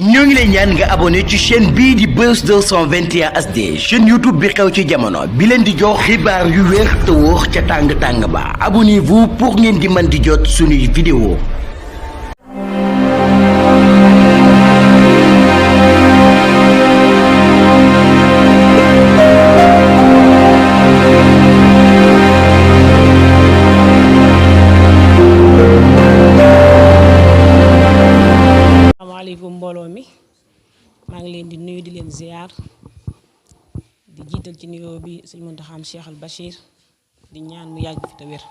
ñoo ngi lay ñaan nga abonné ci chaîne bii di Buzz 221 HD chaîne YouTube bi xew ci jamono bi leen di jox xibaar yu wér te wóor ca tàng-tàng ba abonnez-vous pour ngeen di mën di jot suñuy vidéo. mbooloo mi maa ngi leen di nuyu di leen ziar di jiital ci nuyoo bi sëñ Muntaxa Cheikh Al Bachir di ñaan mu yàgg fi te wér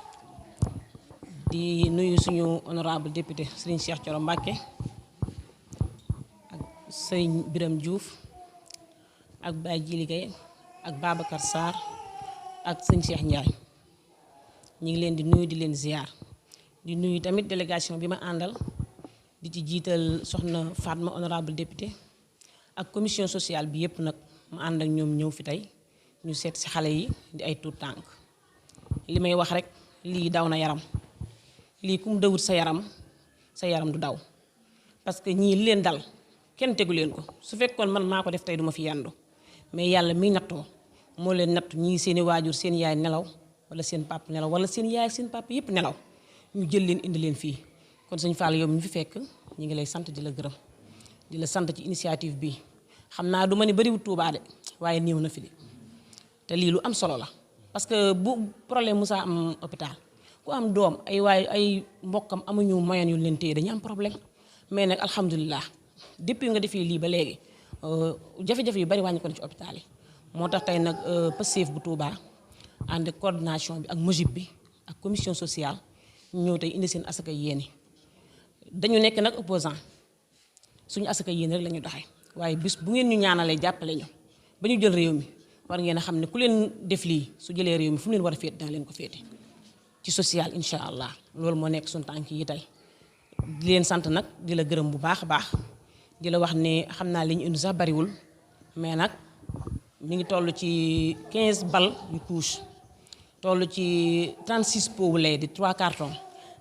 di nuyu suñu honorable député sëriñ Cheikh Thioro Mbacké ak sëriñ Biram Diouf ak Baye Djili Gaye ak Babacar Sarr ak sëñ Cheikh Ndiaye ñi ngi leen di nuyu di leen ziar di nuyu tamit délégation bi ma àndal di ci jiital soxna Fatma honorable député ak commission sociale bi yépp nag mu ànd ak ñoom ñëw fi tey ñu seet ci xale yi di ay tuut tànk li may wax rek lii daw na yaram lii ku mu dawut sa yaram du daw parce que ñii li leen dal kenn tegu leen ko su fekkoon man maa ko def tey duma fi yandu mais yàlla miy nattoo moo leen nattu ñii seeni waajur seen yaay nelaw wala seen papa nelaw wala seen yaay ak seen papa yépp nelaw ñu jël leen indi leen fii kon sëñ Fall yow mi fi fekk ñu ngi lay sant di la gërëm di la sant ci initiative bi xam naa du ma ni bariwul Touba de waaye néew na fi de te lii lu am solo la parce que bu problème musaa am hôpital ku am doom ay mbokkam amuñu moyen yu leen téye dañu am problème mais nag alhamdulilah depuis nga defee lii ba léegi jafe-jafe yu bari wàññi ko na ci hôpital yi moo tax tey nag Pastef bu Touba ànd coordination bi ak MOJIB bi ak commission sociale ñëw tey indi seen asaka yéene dañu nekk nag opposant suñu asaka yéen rek la ñu doxee waaye bis bu ngeen ñu ñaanalee jàppale ñu ba ñu jël réew mi war ngeen a xam ne ku leen def lii su jëlee réew mi fu mu leen war a féete dana leen ko féete ci social incha allah loolu moo nekk suñu tànk yi tey di leen sant nag di la gërëm bu baax a baax di la wax ne xam naa li ñu indi sax bariwul mais nag mi ngi toll ci 15 bal yu couche toll ci 36 pots wu lait di 3 cartons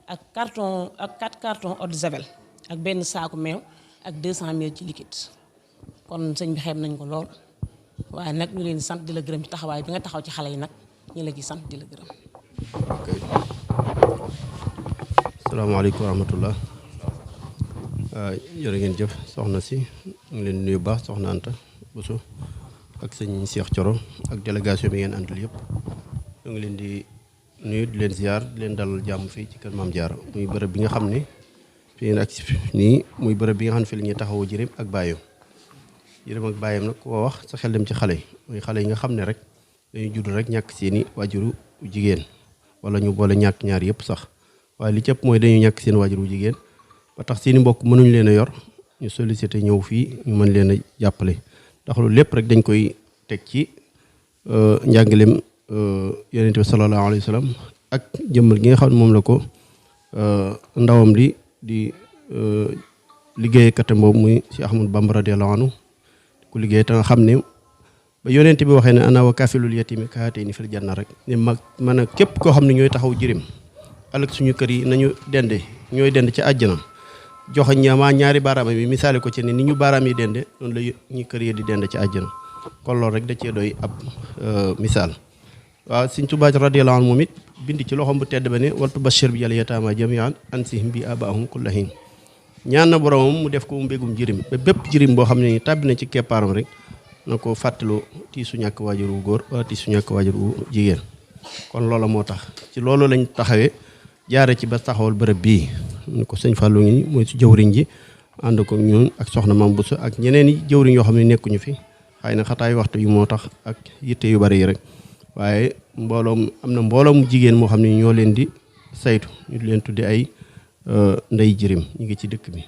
ak 4 cartons eau de javel ak benn saaku meew ak 200 ml ci liquide kon sëñ bi xeeb nañ ko lool waaye nag ñu leen sant di la gërëm ci taxawaay bi nga taxaw ci xale yi nag ñu la ci sant di la gërëm. ok salaamaaleykum wa rahmatullah jërë ngeen jëf soxna si ñu ngi leen nuyu baax soxna Anta Bousso ak sëñ Cheikh Thioro ak délégation bi ngeen àndal yëpp ñu ngi leen di nuyu di leen ziar di leen dalal jàmm fii ci kër Maam Jaara muy bërëb bi nga xam ne fii ak nii muy bërëb bi nga xam ne fii la ñuy taxawu Jirim ak Baayam Jirim ak Baayam nag koo wax sa xel dem ci xale yi muy xale yi nga xam ne rek dañuy judd rek ñàkk seeni waajuru jigéen wala ñu boole ñàkk ñaar yëpp sax waaye li ci ëpp mooy dañu ñàkk seen waajuru jigéen ba tax seeni mbokk mënuñ leen a yor ñu sollicité ñëw fii ñu mën leen a jàppale ndax loolu lépp rek dañ koy teg ci njàngaleem yonent bi sallallahu alayhi wa sallam ak jëmmal gi nga xam ne moom la ko ndawam li di liggéeykatam boobu muy si Ahmadu Bamba radiyallahu anhu ku liggéey te nga xam ne ba yonent bi waxee ne ana wa kafilul yatimi kahatayni fil janna rek ne mag man a képp koo xam ne ñooy taxaw jirim ëllëg suñu kër yi nañu dende ñooy dend ci àjjana joxe ñaamaa ñaari baaraam bi misaale ko ci ne ni ñu baaraam yi dende noonu la ñu kër yi di dend ci àjjana kon loolu rek da cee doy ab misaal waaw Sëñ Tuubaa radiyallaahu anhu moom it bind ci loxoom bu tedd ba ne waltu bashir bi yàlla yataama jamian ansihim bi abaahum kullahin ñaan na boromam mu def ko mu mbégum jirim ba bépp jirim boo xam ne ni tàbbi na ci keppaaram rek na ko fàttaloo tiisu ñàkk waajur wu góor wala tiisu ñàkk waajur wu jigéen kon loola moo tax ci loolu lañ taxawee jaare ci ba taxawal bërëb bii ni ko sëñ Fallou ngi mooy si jëwriñ ji ànd ko ñun ak soxna Mame Bousso ak ñeneen i jëwriñ yoo xam ne nekkuñu fi xëy na xataay waxtu yu moo tax ak yitte yu bari yi rek waaye mbooloom jigéen moo xam ne ñoo leen di saytu ñu leen tudde ay ndey jirim ñu ngi ci dëkk bi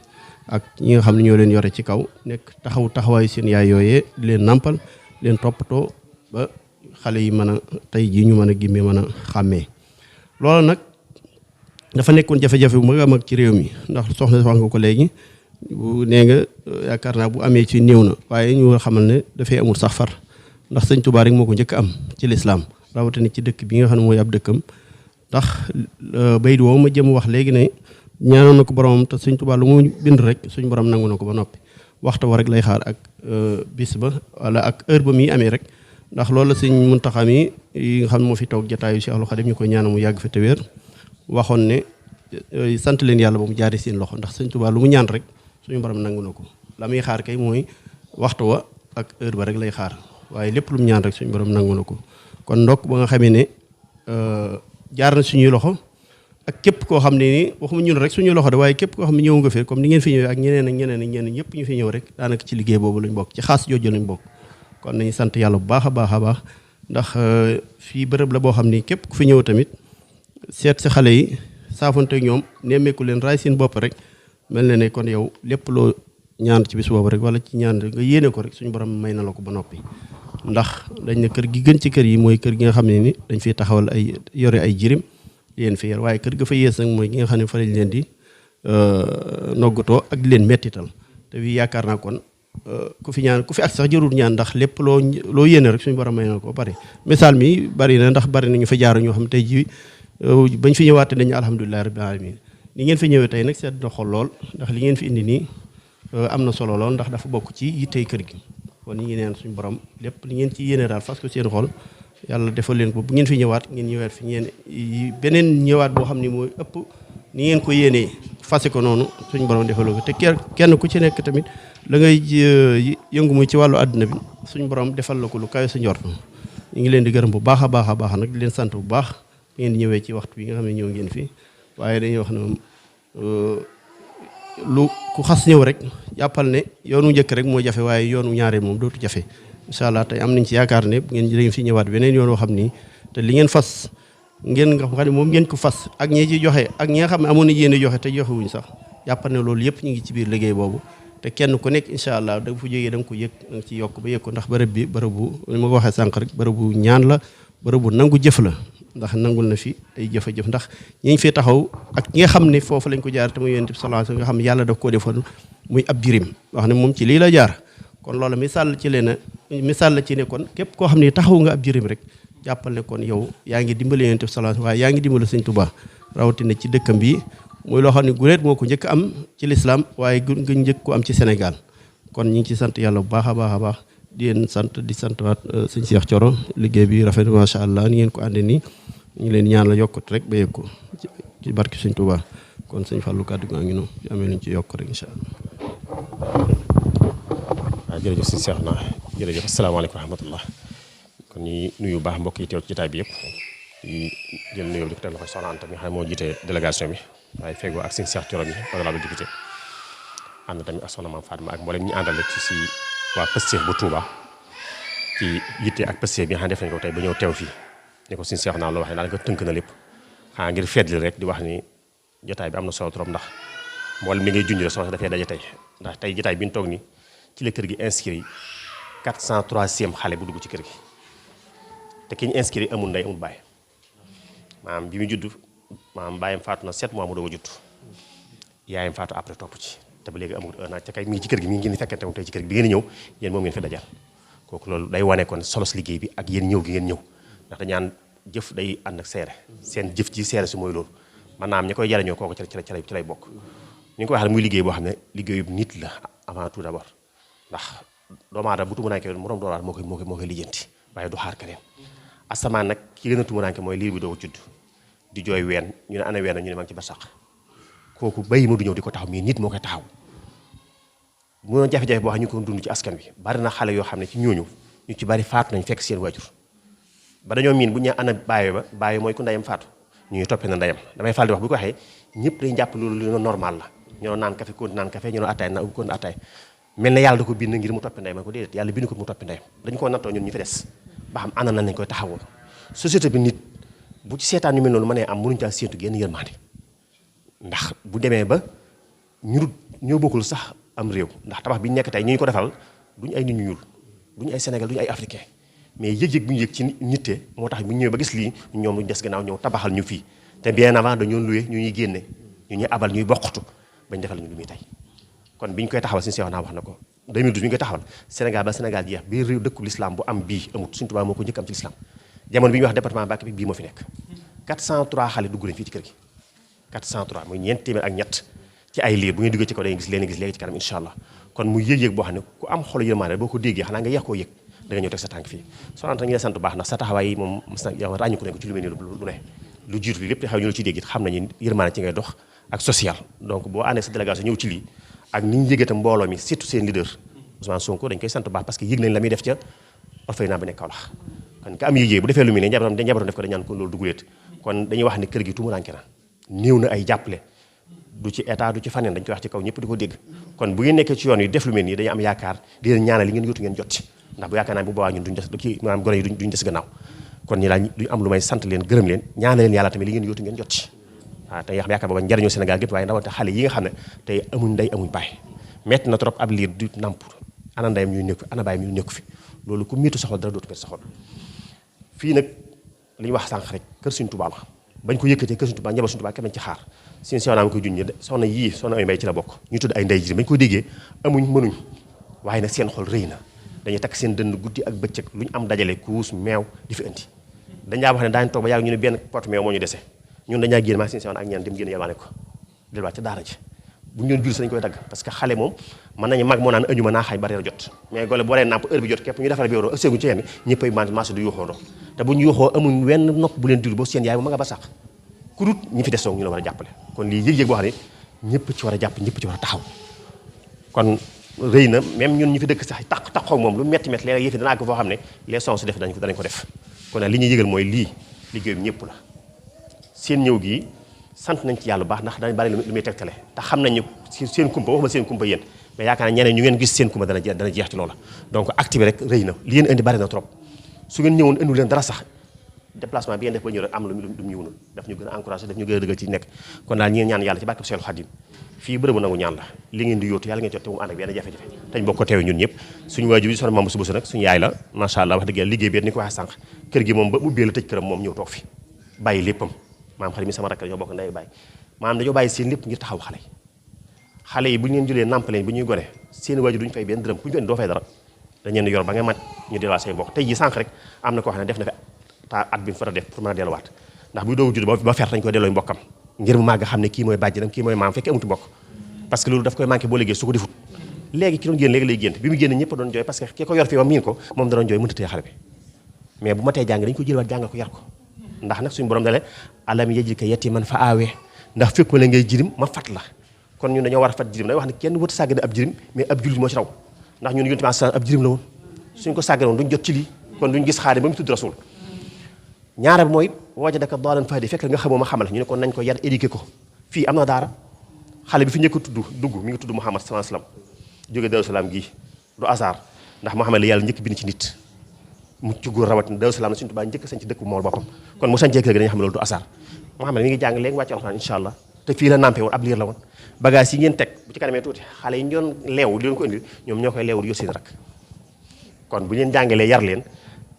ak ñi nga xam ne ñoo leen yore ci kaw nekk taxawaayu seen yaay yooyee di leen nampal leen toppatoo ba xale yi mën a tey jii ñu mën a gimmee mën a xàmmee loolu nag dafa nekkoon jafe-jafe bu mag a mag ci réew mi ndax soxna wax nga ko léegi bu nee nga yaakaar naa bu amee ci néew na waaye ñu war a xamal ne dafay amul sax far ndax sëñ Tuubaa rek moo ko njëkk am ci lislaam rawatina ci dëkk bi nga xam ne mooy ab dëkkam ndax bayit woowu ma jëm wax léegi ne ñaanoon na ko boromam te sëñ Tuubaa lu mu bind rek suñ borom nangu na ko ba noppi waxtu wa rek lay xaar ak bis ba wala ak heure ba muy amee rek ndax loolu la sëñ Muntaxa mi yi nga xam ne moo fi toog jataayu Cheikhul Khadim ñu koy ñaanal mu yàgg fi te wér waxoon ne sant leen yàlla ba mu jaari seen loxo ndax sëñ Tuubaa lu mu ñaan rek suñu borom nangu na ko la muy xaar kay mooy waxtu wa ak heure ba rek lay xaar waaye lépp lu mu ñaan rek suñu borom nangu na ko kon ndokk ba nga xamee ne jaar na suñuy loxo ak képp koo xam ne ni waxuma ñun rek suñuy loxo de waaye képp koo xam ne ñëw nga fi comme ni ngeen fi ñëwee ak ñeneen ñëpp ñu fi ñëw rek daanaka ci liggéey boobu lañ bokk ci xaas jooju lañ bokk kon nañu sant yàlla bu baax a baax a baax ndax fii bërëb la boo xam ni képp ku fi ñëw tamit seet si xale yi saafonte ñoom nemmeeku leen raay seen bopp rek mel na ne kon yow lépp loo ñaan ci bis boobu rek wala ci ñaan nga yéene ko rek suñu borom may na la ko ba noppi ndax dañ ne kër gi gën ci kër yi mooy kër gi nga xam ne ni dañ fiy taxawal ay yore ay jirim leen fi yor waaye kër ga fa yées nag mooy gi nga xam ne fa lañ leen di noggatoo ak di leen mettital te wi yaakaar naa kon ku fi ñaan ku fi ak sax jërul ñaan ndax lépp loo yéene rek suñu borom may na ko ba pare misaal mi bari na ndax bari na ñu fa jaar ñoo xam tey ji bañ fi ñëwaatee dañu alhamdulilah rabbil alamin ni ngeen fi ñëwee tey nag seet na xol lool ndax li ngeen fi indi nii am na solo lool ndax dafa bokk ci yittey kër gi kon ñu ngi neen suñu borom lépp li ngeen ci yéene daal fas ko seen xol yàlla defal leen ko bu ngeen fi ñëwaat ngeen ñëwaat fi ngeen beneen ñëwaat boo xam ni mooy ëpp ni ngeen ko yéenee fase ko noonu suñu borom defaloo ko te kenn ku ci nekk tamit la ngay yëngu muy ci wàllu àdduna bi suñu borom defal la ko lu kawe sa njort ñu ngi leen di gërëm bu baax a baax a baax nag di leen sant bu baax ngeen di ñëwee ci waxtu bi nga xam ne ñëw ngeen fi waaye dañuy wax ne lu ku xas ñëw rek jàppal ne yoonu njëkk rek moo jafe waaye yoonu ñaareel moom dootu jafe incha allah tey am nañ ci yaakaar ne ngeen da ngeen fi ñëwaat beneen yoon woo xam ni te li ngeen fas ngeen nga xam ne moom ngeen ko fas ak ñi ci joxe ak ñi nga xam ne amoon na yéene joxe te joxe wuñ sax jàppal ne loolu yëpp ñu ngi ci biir liggéey boobu te kenn ku nekk incha allah da nga fu jógee da nga ko yëg da nga ci yokk ba yëg ko ndax bërëb bi bërëbu li ma ko waxee sànq rek bërëbu ñaan la bërëbu nangu jëf la ndax nangul na fi ay jëf-jëf ndax ñi ngi fi taxaw ak ñi nga xam ne foofu lañ ko jaar te muy yonent bi sallallahu alayhi wasallam nga xam ne yàlla daf koo defoon muy ab jirim wax ne moom ci lii la jaar kon loolu misaal ci leen misaal la ci ne kon képp koo xam ne taxaw nga ab jirim rek jàppal ne kon yow yaa ngi dimbali yonent bi sallallahu alayhi wasallam waaye yaa ngi dimbali Sëñ Tuubaa rawatina ci dëkkam bi muy loo xam ne guléet moo ko njëkk am ci lislaam waaye nga njëkk ko am ci Sénégal kon ñu ngi ci sant yàlla bu baax a baax a baax di leen sant di sant waat sëñ Cheikh Thioro liggéey bi rafet macha allah ni ngeen ko àndee nii ñu ngi leen ñaan la yokkut rek ba yëg ko ci barke Sëñ Tuubaa kon sëñ Fallou kàddu gaa ngi noonu amee luñ ci yokk rek incha allah. waaw jërëjëf sëñ Cheikh naa jërëjëf asalaamaaleykum wa rahmatullah kon ñuy nuyu baax mbokk yi teew ci jotaay bi yëpp di jël nuyoo di ko teg loxo Soxna Anta mi xam ne moo jiite délégation bi waaye feggoo ak sëñ Cheikh Thioro mi honorable député ànd tamit ak soxna Maam Fatma ak mboolem ñu àndal rek ci waa Pastef bu Touba ci yitte ak Pastef bi nga xam ne def nañ ko tey ba ñëw teew fii ni ko sëñ Cheikh naa loo wax ne daanaka tënk na lépp xanaa ngir feetli rek di wax ni jotaay bi am na solo trop ndax mboolem mi ngay junj rek soxna dafay daje tey ndax tey jotaay bi ñu toog ni ci la kër gi inscrit 403e xale bu dugg ci kër gi te ki ñu inscrit amul ndey amul baay maanaam bi mu judd maanaam baayam faatu na 7 mois mu doog a judd yaayam faatu après topp ci te ba léegi amul un an ca kay mi ngi ci kër gi mi ngi ngeen fekkente tey ci kër gi bi ngeen ñëw yéen moom ngeen fi dajal kooku loolu day wane kon solos liggéey bi ak yéen ñëw gi ngeen ñëw ndax dañaan jëf day ànd ak seere seen jëf ci seere si mooy loolu maanaam ñi koy jariñoo kooku ci lay bokk ñu ngi ko waxee muy liggéey boo xam ne liggéeyub nit la avant tout d'abord ndax doomu aadama bu tumuraanke moroom doomu aadama moo koy lijjanti waaye du xaar keneen asamaan nag ki gën a tumuraanke mooy liir bi doo ko judd di jooy ween ñu ne ana ween ñu ne ma ngi ci barsàq kooku bay ma du ñëw di ko taxaw mais nit moo koy taxaw mu doon jafe-jafe boo xam ñu ko dund ci askan wi bari na xale yoo xam ne ci ñooñu ñu ci bari faatu nañ fekk seen waajur ba dañoo miin bu ñu ana bàyyi mooy ku ndeyam faatu ñuy toppee na ndeyam damay fal di wax bu ko waxee ñëpp dañ jàpp loolu lu normal la ñoo naan café kon naan café ñoo attaay na kon attaay mel na yàlla da ko bind ngir mu toppee ndeyam ko déedéet yàlla bind ko mu toppee ndeyam dañ ko nattoo ñun ñu fi des ba xam ana nan lañ koy taxawoo société bi nit bu ci seetaan yu mel noonu mënee am mënuñu caa séentu génn yërmande ndax bu demee ba ñoo bokkul sax am réew ndax tabax bi ñu nekk tey ñu ko defal duñu ay nit ñu ñuul duñu ay Sénégal duñu ay africain mais yëg-yëg bu ñu yëg ci nitte moo tax bu ñu ñëwee ba gis lii ñoom luñu des gannaaw ñëw tabaxal ñu fii te bien avant dañoo loué ñu ñuy génne ñu ñuy abal ñuy bokkatu bañ defal ñu lu muy tey kon bi ñu koy taxawal suñu seex naa wax na ko 2012 bi ñu koy taxawal Sénégal ba Sénégal jeex bii réew dëkku l'islam bu am bii amut Sëñ Tuubaa moo ko njëkk am ci l'islam jamono bi ñuy wax département Mbacké bi bii moo fi nekk 403 xale dugg nañ fii ci kër gi 403 muy ñeent téeméer ak ñett ci ay liir bu ngeen duggee ci kaw day gis leen gis léegi ci kanam incha allah kon mu yëg-yëg boo xam ne ku am xolu yërmande boo ko déggee xanaa nga yeex koo yëg da nga ñëw teg sa tànk fii Soxna Anta ñu la sant bu baax ndax sa taxawaay yi moom mas na yow ràññu ko ne ko ci lu mel ni lu ne lu jiitu li lépp te xaw ñu la ci dégg it xam nañu yërmande ci ngay dox ak social donc boo àndee sa délégation ñëw ci lii ak ni ñu yëgee tam mbooloo mi surtout seen leader Ousmane Sonko dañ koy sant bu baax parce que yëg nañ la muy def ca orphelinat bi nekk Kaolack kon ka am yëg-yëg bu defee lu mel ne njabootam def ko dañ ñaan ko loolu duguleet kon dañuy wax ne kër gi tumuranke na néew na ay jàppale du ci état du ci faneen dañ koy wax ci kaw ñëpp di ko dégg kon bu ngeen nekkee ci yoon yi def lu mel nii dañu am yaakaar di leen ñaanal li ngeen yóotu ngeen jot ci ndax bu yaakaar naa bu boobaa ñun duñ des kii maanaam gone yi duñ des gannaaw kon ñi daal duñ am lu may sant leen gërëm leen ñaanal leen yàlla tamit li ngeen yóotu ngeen jot ci waaw tey xam yaakaar booba njariñoo Sénégal gépp waaye ndawante xale yi nga xam ne tey amuñ ndey amuñ baay metti na trop ab liir du namp ana ndeyam ñuy nekk ana baayam ñuy nekk fi loolu ku miitu saxol dara dootu metti saxol fii nag li ñu wax sànq rek kër Sëriñ Tuubaa la bañ ko yëkkatee kër Sëriñ Tuubaa njaboot Sëriñ Tuubaa kenn ci xaar suñu sewnaa ko junñe soxna yii soxna ay mbay ci la bokk ñu tudd ay ndey ji bañ ko déggee amuñ mënuñ waaye nag seen xol rëy na dañuy takk seen dënd guddi ak bëccëg lu ñu am dajale kuus meew di fi indi dañaa wax ne daañu toog ba yàgg ñu ne benn pot meew moo ñu dese ñun dañaa génn maa suñu sewnaa ak ñeen dem génn yalwaane ko delluwaat ca daara ji bu ñu doon jul sañ koy dagg parce que xale moom mën nañu mag moo naan ëñu ma naa xaaj ba reer jot mais gole bu waree nàmp heure bi jot képp ñu defal bi ak seeguñ ci yenn ñëppay marché du yuuxoo ndox te bu ñu yuuxoo amuñ wenn nopp bu leen dul ba seen yaay ma nga ba sax ku dut ñi fi desoog ñu la war a jàppale kon lii yëg-yëg boo xam ne ñëpp ci war a jàpp ñëpp ci war a taxaw kon rëy na même ñun ñu fi dëkk sax taxaw moom lu metti metti léeg-léeg yëf yi danaa ko foo xam ne les sons def danañ ko def kon nag li ñuy yëgal mooy lii liggéeyam ñëpp la seen ñëw gii sant nañ ci yàlla bu baax ndax dañ bari lu muy tegtale te xam nañu seen kumpa waxuma seen kumpa yéen mais yaakaar naa ñeneen ñu ngeen gis seen kumpa dana jeex ci loola donc acte bi rek rëy na li ngeen indi bari na trop su ngeen ñëwoon indi leen dara sax déplacement bi ngeen def ba ñëw rek am lu mu ñëwunul daf ñu gën a encouragé daf ñu gën a dëggal ci nekk kon daal ñi ngeen ñaan yàlla ci barke Seexul Xaadim fii bërëbu nangu ñaan la li ngeen di yóotu yàlla ngeen jot te mu ànd ak benn jafe-jafe te ñu bokk ko teew ñun ñëpp suñu waajur bi soxna Mame Bousso nag suñu yaay la macha allah wax dëgg yàlla liggéey bi ni ko waxee sànq kër gi moom ba ubbee la tëj këram moom ñëw toog fi bàyyi léppam maam xale mi sama rakk ñoo bokk ndey bàyyi maanaam dañoo bàyyi seen lépp ngir taxaw xale yi bu ñu leen jëlee nàmp leen bu ñuy gone seen waajur duñu fay benn dërëm ku ñu indi doo fay dara dañ leen yor ba nga mat ñu delluwaat seen bokk tey ji sànq rek am na koo xam ne def na fi at bi mu fa def pour mën a delluwaat ndax buy doogu judd ba fer dañ koy delloo mbokkam ngir mu màgg xam ne kii mooy bàjjanam kii mooy maam fekkee amuti mbokk parce que loolu daf koy manqué boo liggéey su ko defut léegi ki doon génn léegi lay génn bi mu génn ñëpp doon jooy parce que ki ko yor fii ba miin ko moom da doon jooy mënta tee xale bi mais bu ma tee jàng dañ ko jëlwaat jàngal ko yar ko ndax nag suñu borom dale alam yajidka yatiiman fa aawee ndax fekk ma la ngay jirim ma fat la kon ñun dañoo war a fat jirim day wax ne kenn wut sàggane ab jirim mais ab jullit moo ci raw ndax ñun yonent bi ab jirim la woon suñ ko sàggane woon duñ jot ci lii kon duñ gis xaari ba mu tudd rasul ñaare bi mooy wajadaka daalan fahdaa fekk nga xamoo ma xamal ñu ne kon nañ ko yar éduqué ko fii am na daara xale bi fi njëkk a dugg mi ngi tudd Muhammad sallallahu alayhi wasallam jóge Daaru Salaam gii du hasard ndax Muhammad la yàlla njëkk bind ci nit mu ci góor rawatina Daaru Salaam la suñu Tuubaa njëkk sañ ci dëkk bu mool boppam kon mu sañcee kër gi dañuy xam ne loolu du hasard Muhammad mi ngi jàng léegi wàcc alxuraan insha allah te fii la nampé woon ab liir la woon bagage yi ngeen teg bu ci kanamee tuuti xale yi ñu doon leew di leen ko indi ñoom ñoo koy leew di yor seen rak kon bu leen jàngalee yar leen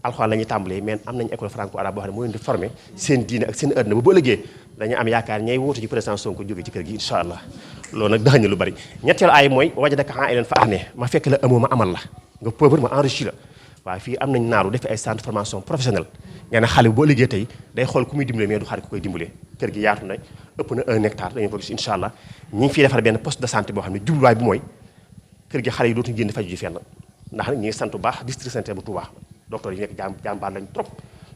alxuraan la ñuy tàmbalee mais am nañu école franco arabe boo xam ne moo leen di formé seen diine ak seen àdduna ba ëllëgee dañu am yaakaar ñay wootu ci président Sonko jóge ci kër gi insha allah loolu nag daxañ lu bari ñetteelu ay mooy wajadaka aa'ilan fa aghnaa ma fekk la amoo ma amal la nga pauvre ma enrichi la waaye fii am nañ naaru def ay centre de formation professionnelle nga ne xale bi boo liggéey tey day xool ku muy dimbalee mais du xaar ku koy dimbalee kër gi yaatu na ëpp na 1 hectare dañu ko gis insha allah ñi ngi fiy defar benn poste de santé boo xam ne jubluwaay bi mooy kër gi xale yi dootuñu génn faju ji fenn ndax nag ñi ngi sant bu baax district sanitaire bu Touba docteur yi nekk jàmbaar lañ trop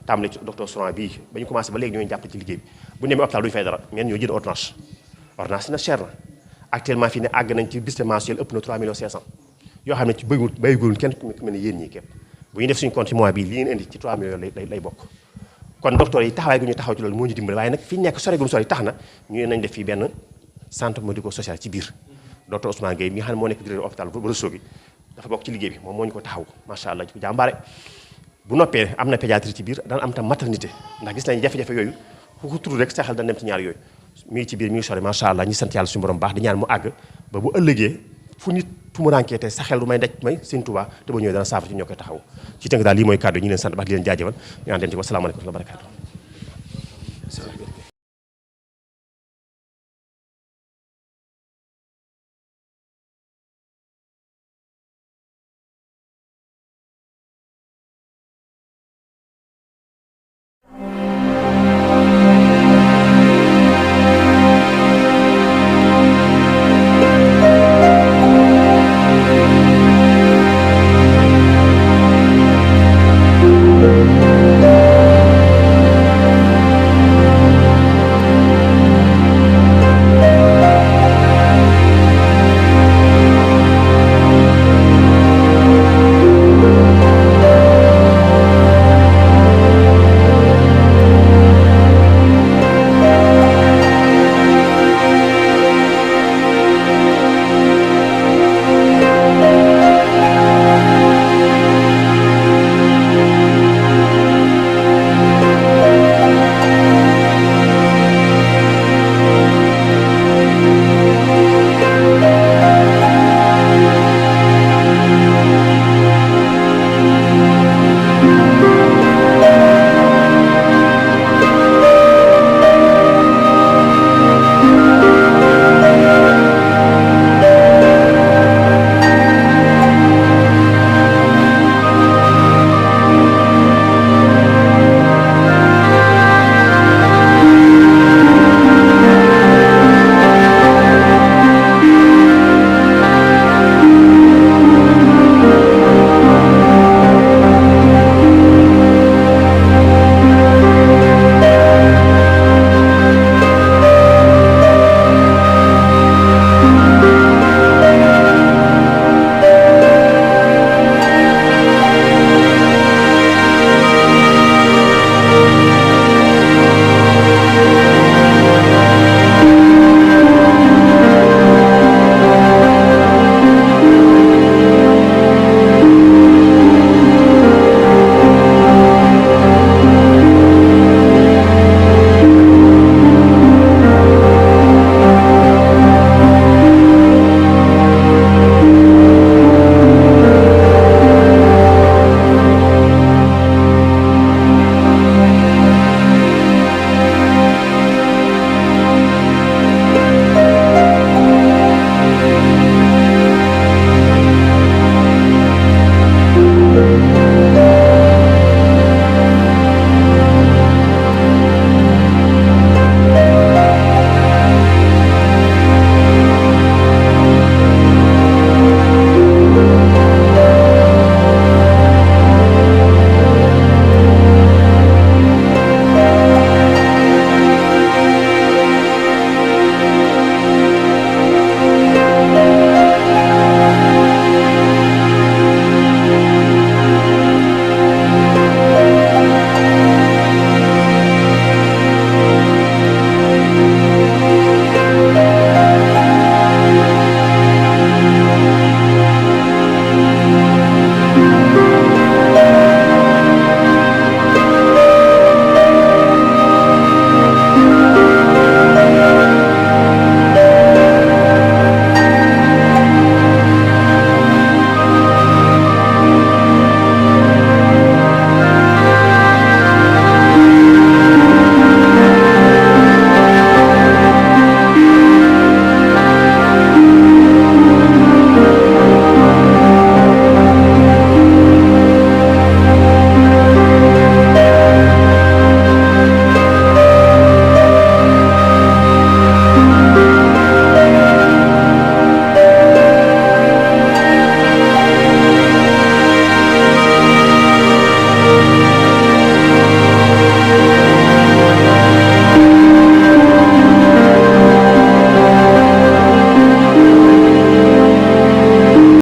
tàmbale ci docteur Souran bii ba ñu commencé ba léegi ñooy jàpp ci liggéey bi bu ñu demee hôpital duñu fay dara mais ñoo jënd ordonnance ordonnance na cher na actuellement fii ne àgg nañ ci budget mensuel ëpp na 3 millions 500 yoo xam ne ci béygul kenn ku mel ne yéen ñii képp bu ñu def suñu compte ci mois bi li ngeen indi ci 3 millions lay bokk kon docteur yi taxawaay gu ñu taxaw ci loolu moo ñu dimbale waaye nag fi ñu nekk sore gum sore tax na ñu nañ def fii benn centre médico-social ci biir docteur Ousmane Gueye mi nga xam ne moo nekk directeur hôpital bu Ourossogui dafa bokk ci liggéey bi moom moo ñu ko taxaw macha allah ci ko jàmbaare bu noppee am na pédiatrie ci biir dana am tam maternité ndax gis nañ jafe-jafe yooyu ku ko tudd rek sa xel dana dem ci ñaar yooyu mi ngi ci biir mi ngi sori macha allah ñi sant yàlla suñu borom baax di ñaan mu àgg ba bu ëllëgee fu nit tumurankee te sa xel du may daj may Sëñ Tuubaa te ba ñëwee dana saafara ci ñoo koy taxaw ci tënk daal lii mooy kàddu ñi leen sant baax di leen jaajëfal ñu àndeen ci wasalaamaaleykum wa barakaatu